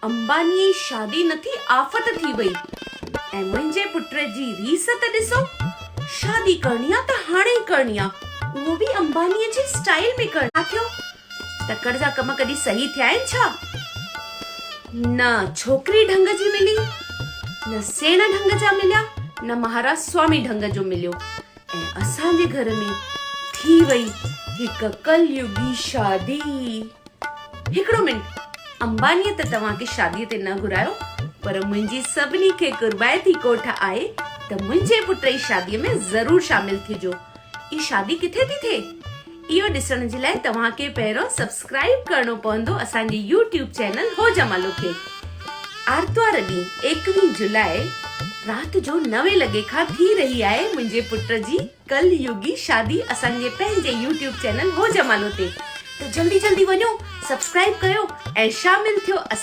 امبانيء جي شادي نه ٿي آفت ٿي وئي ۽ منهنجي پٽ جي ريس ته ڏسو. شادي ڪرڻي آ ته هاڻي ئي ڪرڻي آ، اهو به امبانيء جي اسٽائيل ۾ ڪرڻي آ. ٿيو تڪڙ جا ڪم ڪڏهن صحيح ٿيا آهن ڇا؟ نه ڇوڪري ڍنگ جي ملي، نه سيڻ ڍنگ جا مليا، نه مهاراج سوامي ڍنگ جو مليو ۽ اسان جي گهر ۾ ٿي وئي هڪ ڪليوگي شادي. هڪڙو منٽ، امبانيء ته توهان کي شاديء تي نه گهرايو، پر منهنجي سڀني کي قربائتي ڪوٺ آهي ته منهنجي پٽ جي شاديء ۾ ضرور شامل ٿجو. هي شادي ڪٿي ٿي ٿئي؟ اهو ڏسڻ جي لاء توهان کي پهريون سبسڪرائيب ڪرڻو پوندو اسان جي يوٽيوب چينل هو جمالو کي. آرتوار ڏينهن ايڪويهه جولاء رات جو نوين لڳي کان ٿي رهي آهي منهنجي پٽ جي ڪل يوگي شادي اسان جي پنهنجي يوٽيوب چينل هو جمالو تي ته جلدي جلدي وڃو سبسڪرائيب ڪيو ۽ شامل ٿيو.